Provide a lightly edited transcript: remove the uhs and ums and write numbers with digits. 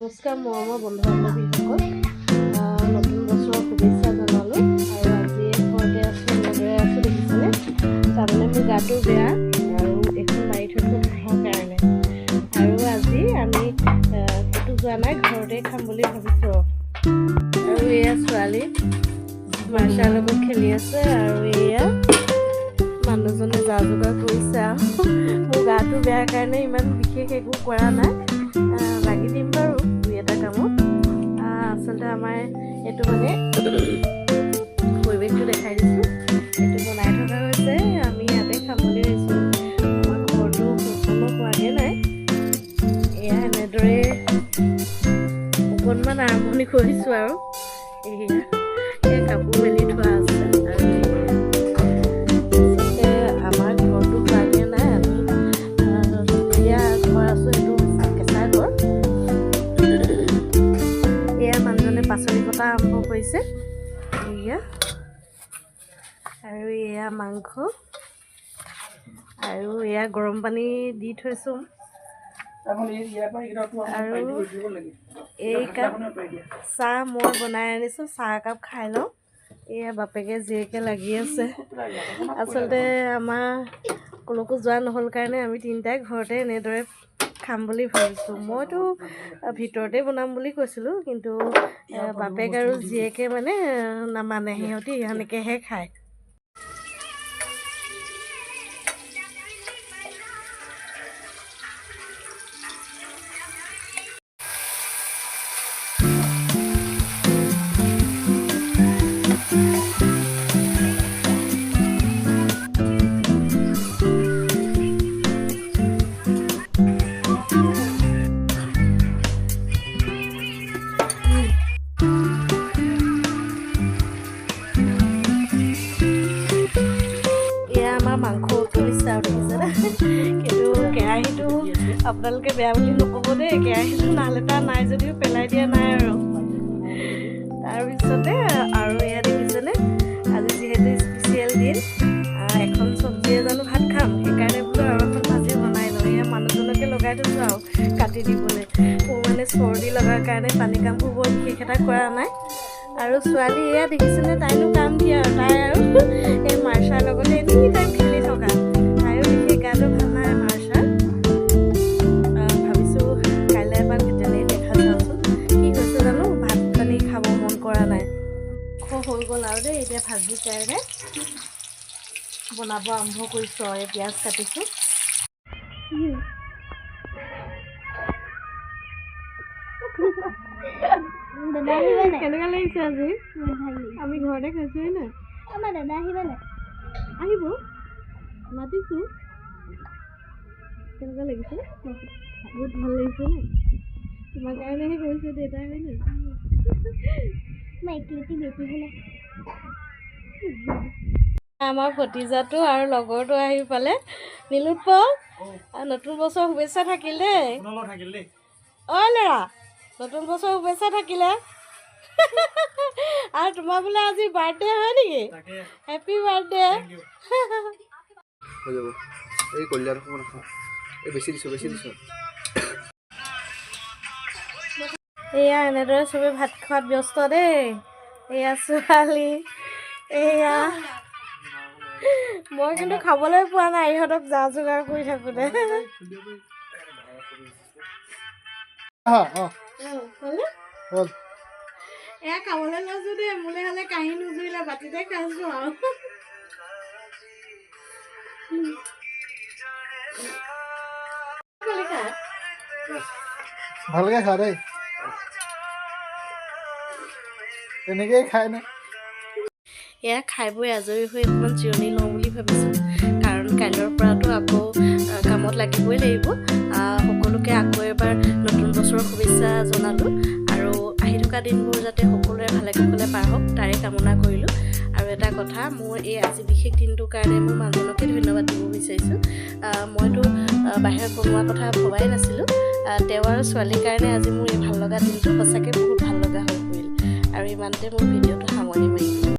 নমস্কাৰ মৰমৰ বন্ধু বান্ধৱীসকল, নতুন বছৰৰ শুভেচ্ছা জনালোঁ। আৰু আজি ঘৰতে আছোঁ, এনেদৰে আছোঁ, দেখিছেনে? তাৰমানে মোৰ গাটো বেয়া আৰু এইখন মাৰি থৈছোঁ ঘাঁহৰ কাৰণে। আৰু আজি আমি ক'তো যোৱা নাই, ঘৰতে খাম বুলি ভাবিছোঁ। আৰু এয়া ছোৱালী মাৰ্চাৰ লগত খেলি আছে আৰু এয়া মানুহজনে যা যোগাৰ কৰিছে। আৰু মোৰ গাটো বেয়া কাৰণে ইমান বিশেষ একো কৰা নাই, লাগি দিম বাৰু দুই এটা কামত। আচলতে আমাৰ এইটো মানে পৰিৱেশটো দেখাই দিছোঁ, এইটো বনাই থকা হৈছে, আমি ইয়াতে খাম বুলি ভাবিছোঁ। আমাৰ ঘৰটো সম্পূৰ্ণ হোৱাগৈ নাই। এয়া এনেদৰে অকণমান আৰম্ভণি কৰিছোঁ আৰু এয়া এই কাপোৰ মেলি থোৱা আছে। আৰু আচলতে আমাৰ ঘৰটো হোৱাগৈ নাই, আমি এয়া ঘৰ আছোঁ, এইটো কেঁচা ঘৰ। এয়া মানুহজনে পাচলি কটা আৰম্ভ কৰিছে। এয়া আৰু এয়া মাংস আৰু এয়া গৰম পানী দি থৈছোঁ। আৰু এই কাপ চাহ মই বনাই আনিছোঁ, চাহ একাপ খাই লওঁ। এয়া বাপেকে জীয়েকে লাগি আছে। আচলতে আমাৰ ক'লৈকো যোৱা নহ'ল কাৰণে আমি তিনিটাই ঘৰতে এনেদৰে খাম বুলি ভাবিছোঁ। মইতো ভিতৰতে বনাম বুলি কৈছিলোঁ, কিন্তু বাপেক আৰু জীয়েকে মানে নামানে, সিহঁতি সেনেকৈহে খায়। এয়া আমাৰ মাংস উতলিছে আৰু দেখিছেনে? কিন্তু কেৰাহীটো আপোনালোকে বেয়া বুলি নক'ব দেই, কেৰাহীটো নাল এটা নাই যদিও পেলাই দিয়া নাই আৰু। তাৰপিছতে আৰু এয়া দেখিছেনে, আজি যিহেতু স্পেচিয়েল দিন, এখন চব্জিয়ে জানো ভাত খাম, সেইকাৰণে বোলো আৰু এখন ভাজি বনাই লওঁ। এয়া মানুহজনকে লগাই থৈছোঁ আৰু কাটি দিবলৈ। মোৰ মানে চৰ্দি লগাৰ কাৰণে পানী কামবোৰ বৰ বিশেষ এটা কৰা নাই। আৰু ছোৱালী এয়া দেখিছেনে, তাইনো কাম দিয়ে আৰু তাই আৰু এই মাৰ্চাৰ লগতে এনি টাইম খেলি থকা। তাইও বিশেষ গাটো ভাল নাই মাৰ্চাৰ। ভাবিছোঁ কাইলৈ এপাক ভেটেনেৰী দেখা যাওঁচোন, কি হৈছে জানো, ভাত পানী খাব মন কৰা নাই। হৈ গ'ল আৰু দেই, এতিয়া ভাজিৰ কাৰণে বনাব আৰম্ভ কৰিছোঁ আৰু পিঁয়াজ কাটিছোঁ। কেনেকুৱা লাগিছে আজি? আমি ঘৰতে খাইছোঁ হয় নাই? আমাৰ দাদা আহিব নাই? আহিব, মাতিছোঁ। কেনেকুৱা লাগিছে? বহুত ভাল লাগিছে নাই? তোমাৰ কাৰণেহে কৰিছে দেউতাই, হয় নাই? আমাৰ ভতিজাটো আৰু লগৰটো আহি পালে। নীলোৎপল, নতুন বছৰ শুভেচ্ছা থাকিল দেই। ঐ ল'ৰা, নতুন বছৰ শুভেচ্ছা থাকিলে। আৰু তোমাৰ বোলে আজি বাৰ্থডে হয় নেকি? Happy birthday. হৈ যাব। এই কলিয়াৰ অকণমান নাখাওঁ, এই বেছি দিছোঁ, বেছি দিছোঁ। এয়া এনেদৰে চবে ভাত খোৱাত ব্যস্ত দেই। এয়া ছোৱালী, এয়া মই কিন্তু খাবলৈ পোৱা নাই, ইহঁতক যা যোগাৰ কৰি থাকোঁতে। এয়া খাবলৈ লৈছোঁ দেই, মোলৈ হ'লে কাঁহী নুজুৰিলে, বাতিতে খাইছোঁ আৰু। ভালকে খা দেই, তেনেকেই খায় নে? এয়া খাই বৈ আজৰি হৈ অকণমান জিৰণি লওঁ বুলি ভাবিছোঁ, কাৰণ কাইলৈৰ পৰাতো আকৌ কামত লাগিবই লাগিব। সকলোকে আকৌ এবাৰ নতুন বছৰৰ শুভেচ্ছা জনালোঁ আৰু আহি থকা দিনবোৰ যাতে সকলোৰে ভালে কুশলে পাৰ হওক তাৰে কামনা কৰিলোঁ। আৰু এটা কথা, মোৰ এই আজি বিশেষ দিনটোৰ কাৰণে মোৰ মানুহজনকে ধন্যবাদ দিব বিচাৰিছোঁ। মইতো বাহিৰত বনোৱা কথা ভবাই নাছিলোঁ। তেওঁ আৰু ছোৱালীৰ কাৰণে আজি মোৰ এই ভাল লগা দিনটো সঁচাকৈ বহুত ভাল লগা হৈ পৰিল। আৰু ইমানতে মোৰ ভিডিঅ'টো সামৰণি মাৰিলোঁ।